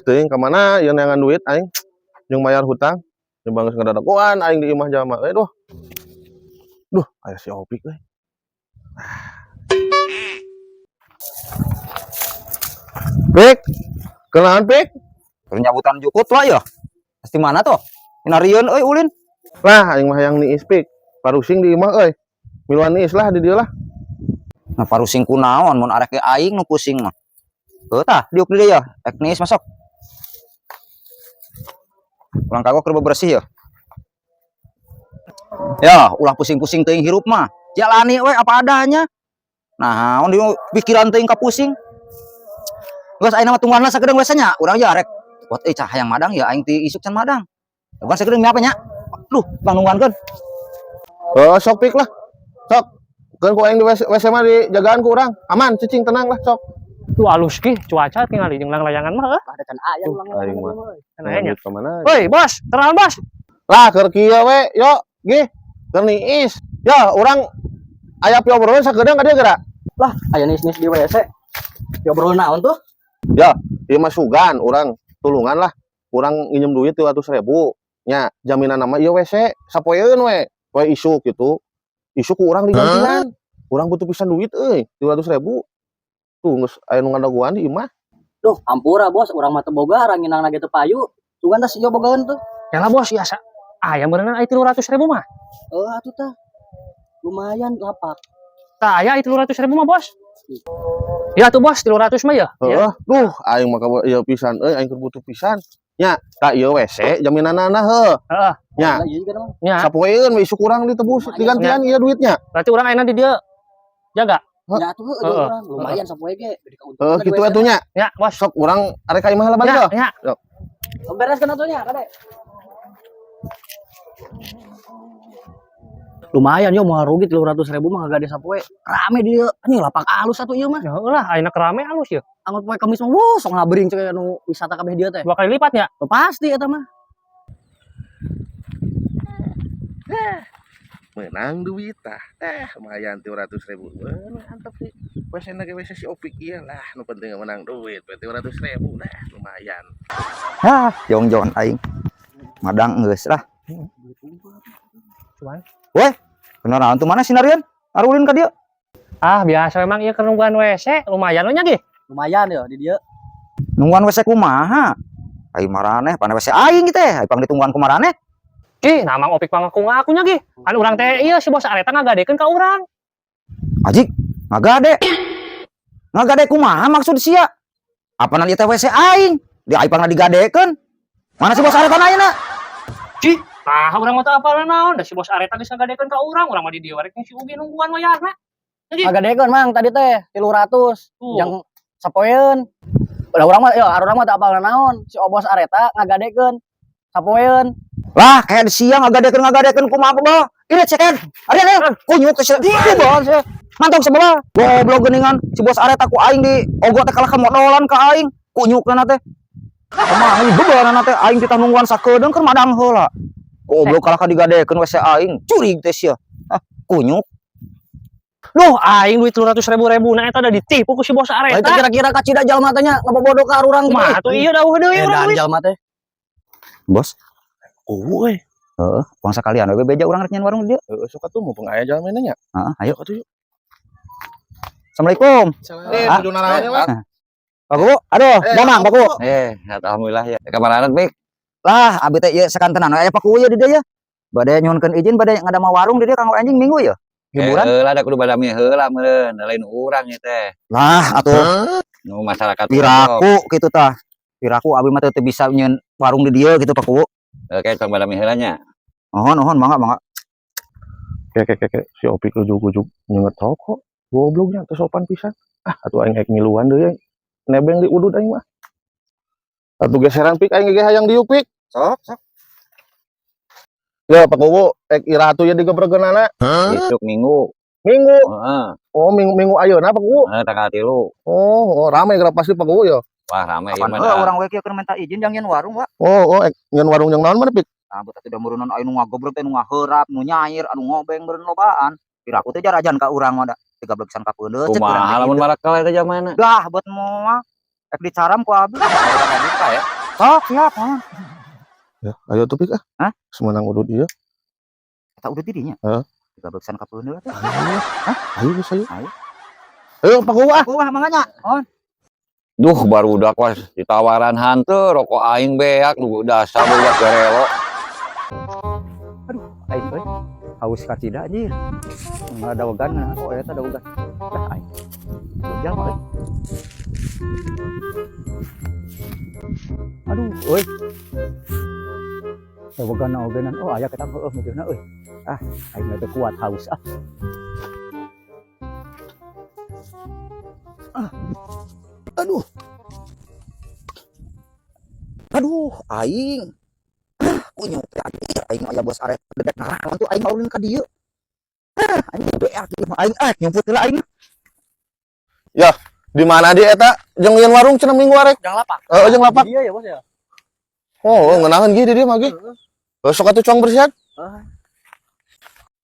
Teuing ka mana ieu neangan duit aing jeung bayar hutang. Jeung geus ngadagoan aing di imah jalma euy, duh. Duh, aya si Opik euy. Pik, kenalan Pik? Keur nyabutan jukut lah ya. Pasti mana tuh? Inarieun euy ulin. Lah, aing mah hayang niis, Pik. Parusing di imah euy. Miluan niis lah di dieu lah. Nah, parusing kunaon mun arek ge aing nu pusing mah. Heuh tah, diuk di dieu ya. Ek niis masuk. Ulang kagok keur bebersih ya. Ya, ulah pusing-pusing teuing hirup mah. Jalani we apa adanya. Nah, on di pikiran teuing ka pusing. Geus ayeuna mah tungguan lah sakedeung we nya. Urang ya arek buat euy cah hayang madang ya aing ti isuk can madang. Bukan sakedeung apa nya? Duh, bang nungguankeun. Oh, sok Pik lah. Sok. Keun ku aing di WC, WC mah dijagaan ku urang. Aman, cicing tenang lah, sok. Tuh alus ki cuaca tinggal jeung layangan mah heuh. Ada can aya Tuh, aing mah. Can aya nya. Duit ka mana? Woi, bos, tenang bos. Lah, keur kieu we, yo, gih. Keur niis. Ya, urang aya piobrolan sakedeung ka dieu geura. Lah, aya nis-nis di WC. Diobrol naon tuh? Ya, ieu mah sugan urang tulungan lah. Urang nginjem duit 200.000. Nya, jaminan nama ieu WC sapoeun we. We isuk gitu. Isuk ku urang digantian. Urang butuh pisan duit euy, 200.000. Tuh geus aya nu ngadagoan di imah. Duh, ampura bos, urang mah teu boga, urang nginang ge teu payu. Sugan tah si bogaeun tuh. Yalah bos, biasa. Aya meureunna aya 300.000 mah. Oh, atuh tah. Lumayan lapak. Tah aya 300.000 mah, bos. Ya tuh bos, 300 mah ya. Ya. Heeh, duh aing mah ieu pisan euy, aing keur butuh pisan. Nya, tah ieu WC jaminanana heuh. Heeh. Nya, Lah, ieu juga mah. Nya, sapoeun we isuk urang ditebus digantian ieu duitnya. Berarti urang ayeuna di dieu jaga. Ya atuh heuh Heeh. urang lumayan sapoe ge. Jadi keuntungan Heeh, kitu atuh nya. Ya, bos. Sok urang arek ka imah lah balik Ya, ya. ya. Bereskeun atuh nya, kade. Lumayan yo moal rugi 300.000 mah kagak sapoe. Rame di dieu. Anjing lapak alus atuh ieu mah. Ya lah, ayeuna kerame alus ya. Anggot poe Kamis mah wuh sok ngabering cek anu wisata kabeh dieu teh. 2 kali lipat nya. Oh, pasti eta mah. Menang duit tah. Lumayan 300.000. Mantap sih. WC na ge WC si Opik ieu lah, nu penting menang duit 300.000 lah, lumayan. Hah, jongjon aing. Madang geus lah. Cuman. Weh, bener naon tuh mana sinarian? Arulin ka dieu. Ah, biasa memang ieu keur nungguan WC, lumayan we nya ge. Lumayan yo di dieu. Nungguan WC kumaha? Ai maraneh, pana WC aing teh, ai pang ditungguan ku maraneh. Ki, nah Mang Opik mah ngaku-ngaku nya ge. Kan urang teh ieu si bos Areta ngagadekeun ka urang. Ajik, ngagade. Ngagade kumaha maksud sia? Apa nanti teh WC aing? Di ai pang digadekeun. Mana si bos Areta ayeuna? Cih, nah urang mah teu apal naon, da si bos Areta geus ngagadekeun ka urang, urang mah di dieu rek si Ugi nungguan wayahna. Jadi, Ngagadekeun mang tadi teh 300 Tuh. yang sapoeun. Udah urang mah yo urang mah teu apal naon. Si obos Areta ngagadekeun sapoeun. Lah, kayak di siang ngagadekeun kumaha bah? Ini cekan. Ari ari kunyuk ke sia. Kumaha sia? Mantap sebelah. Goblok geuningan si bos Areta ku aing di ogo teh kalah kamodolan ka aing. Kunyukna teh. Kumaha ieu bebeurana teh aing titah nungguan sakedeung keur madang heula. Goblok kalah ka digadekeun WC aing. Curig teh sia. Ah, kunyuk. Duh, aing duit 300.000 ribu na eta da ditipu ku si bos Lah, Areta. itu kira-kira kacida jalma teh nya ngabobodo ka urang gitu. Kumaha tuh ieu dawuh deui urang Edan duit. jalma teh. Bos, Kuwu euy. heeh, uang sakalian we bebeja urang rek nyeun warung di dieu. Heeh, sok atuh mumpung aya jalmana nya. Heeh, ayo. Sok atuh yuk. Assalamualaikum. Eh, Ah. nuju naraon lah. Pak Kuwu, aduh, Eh, damang Pak Kuwu. Alhamdulillah ya. Kamaran Pik. Lah, abi teh ieu sakantenan aya Pak Kuwu ye di dieu ya. Bade nyuhunkeun izin bade ngadamel warung di dieu kanggo anjing minggu ya. Hiburan. Heula da kudu badami heula meureun, da lain urang ieu teh. Lah, atuh Nu masyarakat piraku kitu tah. Piraku abi mah teu bisa nyieun warung di dieu gitu Pak Kuwu. Oke, tong badami heula nya. Mohon, mohon, mangga, mangga. Ke ke ke ke si Opik ujug-ujug nyenget rokok. Gobloknya teu sopan pisan. Ah, atuh aing rek ngiluan deui. Nebeng di udud aing mah. Atuh geseran Pik aing ge hayang diuk Pik. Sok, sok. Ya Pak Kuwu, ek iraha atuh ye digebregeunana? Isuk Minggu. Minggu. Heeh. Oh, minggu minggu ayeuna Pak Kuwu. Heeh, tanggal 3. Oh, oh rame geura pasti Pak Kuwu ya. Wah, rame ieu Kapan mah. heuh urang we kieu keur minta izin jang nyieun warung, Pak. Oh, oh ek nyeun warung jeung naon mana Pik? Nah, beut atuh da meureunnan aya nu ngagebreg teh nu ngaheurap, nu nyair, anu ngobeng meureun lobaan. Piraku teh jarajan ka urang mah da. Tigablek pisan ka peundeut cek urang Kumaha teh lamun gitu. marakel eta jamana? Dah buat moal. Rek dicaram ku abi. Urang buka ya. Sok siap, mohon. Ya, ayo tuh Pik ah. Hah? Semenang udud ieu. Eta udah dirinya. Heeh. Digabeksan ka peuneul atuh. Ayo. Ayo geus ayo. Ayo. Ayo Pak Gowa ah. Wah, manganya. Mohon. Duh, barudak was ditawaran hanteu rokok aing beak lu dasar budak garelo. Aing euy. Haus kacida anjir. Enggak dawegan nah. Oh, eta dawegan. Lah aing. Jalma euy. Aduh, euy. Dawegan ogenan. Oh, aya kita heueuh mujurna euy. Ah, aing teu kuat haus ah. Ah. Aduh. Aduh, aing. Kunyuk teh anjir aing aya bos arek dedek naon tuh aing ulin ka dieu. Ah, anjing beak ieu mah aing ah nyumput heula aing. Ya, di mana dia eta? Jeung yeun warung cenah minggu arek. Jang lapak. Heeh, jeung lapak. Iya ya, Bos ya. Oh, ngeunaheun ge di dieu mah ge. Heuh, sok atuh cuang bersihan. Heeh.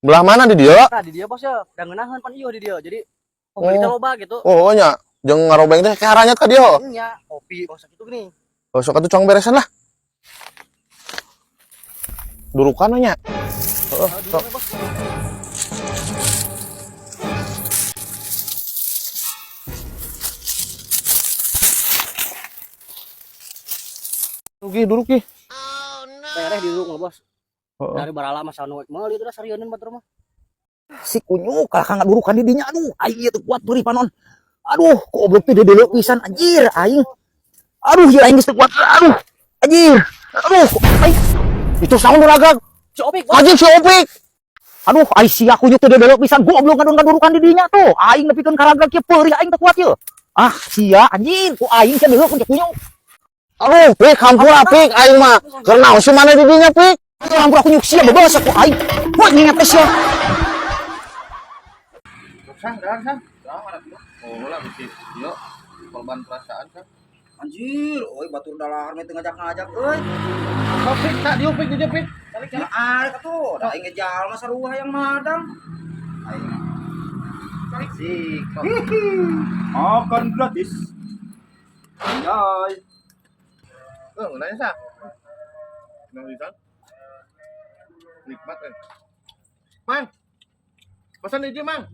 Belah mana di dieu? Nah, di dia Bos ya, da ngeunaheun pan ieu di dia. Jadi pembeli teh loba gitu. Oh, nya jeung ngarobeng teh kaharanya ka dieu. Nya, kopi bos gitu gini. Oh, sok atuh cuang beresan lah. Durukan nya. Heeh, sok. Rugi, duruk ih. Tereh di mah, Bos. Heeh. Dari barala mah sanu meuli itu dah sarieun batur mah. Si kunyuk kalah ngadurukan di dinya aduh aing ieu teu kuat peurih panon. Aduh, goblok teh deuleu pisan anjir aing. Aduh, ieu aing geus teu kuat. Aduh, anjir. Aduh, aing. Itu saun ragag. Si Opik, Bos. Anjing si Opik. Aduh, aing sia kunyuk teh deuleu pisan goblok ngadon-ngadurukan di dinya tuh. Aing nepikeun ka ragag kieu peurih aing teu kuat ieu. Ah, sia anjir ku aing sia deuleu ku kunyuk. Aduh, Pik, hampura Pik, aing mah. Keur naon sih maneh di dinya, Pik? Aduh, hampura kunyuk sia bebas ku aing. Wah, nginget teh sia. Sang, dahar, sang. Oh, lah bisi ieu korban perasaan sang. Anjir, oi batur dalahar mah teu ngajak-ngajak euy. Sok Pik, tak dieu Pik, di dieu Pik. Ya arek atuh, da aing ge jalma sarua hayang madang. Aing. Sik, sok. Makan gratis. Anjay. Eh, ngeunanya sang. Nang pisan. Nikmat eh. Mang. Pesan di dieu, Mang.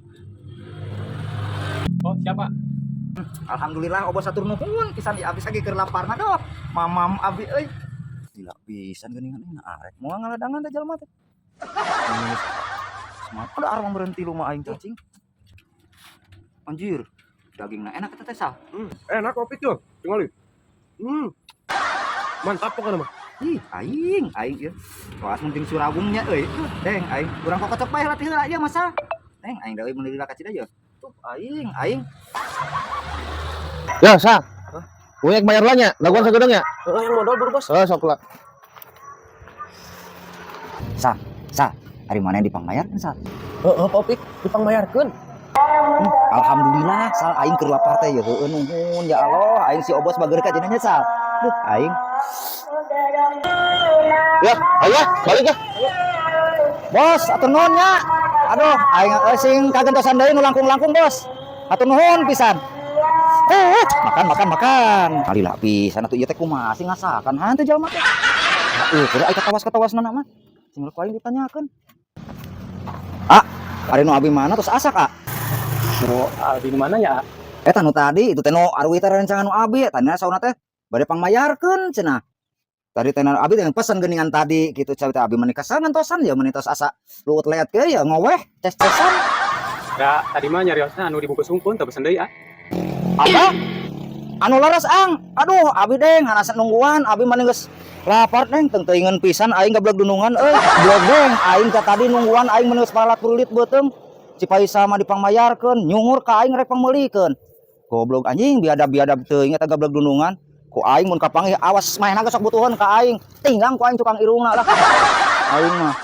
Oh, siapa? Alhamdulillah obos atur nuhun pisan di abis lagi keur laparna doh. Mamam abi euy. Gila pisan geuningan ini arek moal ngaladangan teh jalma teh. Semangat ada arwah berhenti lu mah aing cacing. Anjir, dagingna enak eta teh sah. Enak kopi tuh, tinggal. Mantap pokoknya mah. Ih, aing, aing ieu. Kelas penting suragungnya euy. Deng aing, urang kokocok bae latih heula ieu masa. Deng aing da euy meuli ka cida ieu. Tuh aing, aing. Ya, sang. Uang bayar lah nya, laguan sagedeung nya. Heeh, yang modal bro bos. Heeh, sok lah. Sa, sa, ari mana yang dipangmayarkeun sa? Heeh, Pak Opik, dipangmayarkeun. Alhamdulillah, sal aing keur lapar teh ya heueuh nuhun ya Allah, aing si obos bager ka cenah nya sal. Duh, aing. Ya, ayo balik ya. Bos, atur nuhun nya. Aduh, aing sing kagentosan deui nu langkung-langkung, Bos. Atur nuhun pisan. Makan makan makan. Alila pisan atuh ieu teh kumaha sih ngasakan hanteu jalma teh. Kudu aing katawas-katawasna mah. Sing ku aing ditanyakeun. Ah, ari nu abi mana terus asak, ah? Oh, abi di mana ya? Eta nu tadi itu teh nu arwi teh rencangan nu abi, tadina sauna teh bade pangmayarkeun cenah. Tadi teh abi teh pesen geuningan tadi gitu cawi teh abi menikah sangan tosan ya meni tos asa luut leet ke ya ngoweh ces-cesan. Da, tadi mah nyariosna anu dibungkus hungkun teu pesen deui ah. Apa? Anu laras ang. Aduh, abi deng hanasa nungguan, abi mah geus lapar deng teu teuingeun pisan aing gablek dunungan euy. Blog deng aing ka tadi nungguan aing mah geus paralat purulit beuteung. Cipaisa mah dipangmayarkeun, nyungur ka aing rek pangmeulikeun. Goblok anjing biadab-biadab teuing eta gablek dunungan. Ku aing mun kapanggih awas manehna ge sok butuheun ka aing. Tinggang ku aing tukang irungna lah. Aing mah.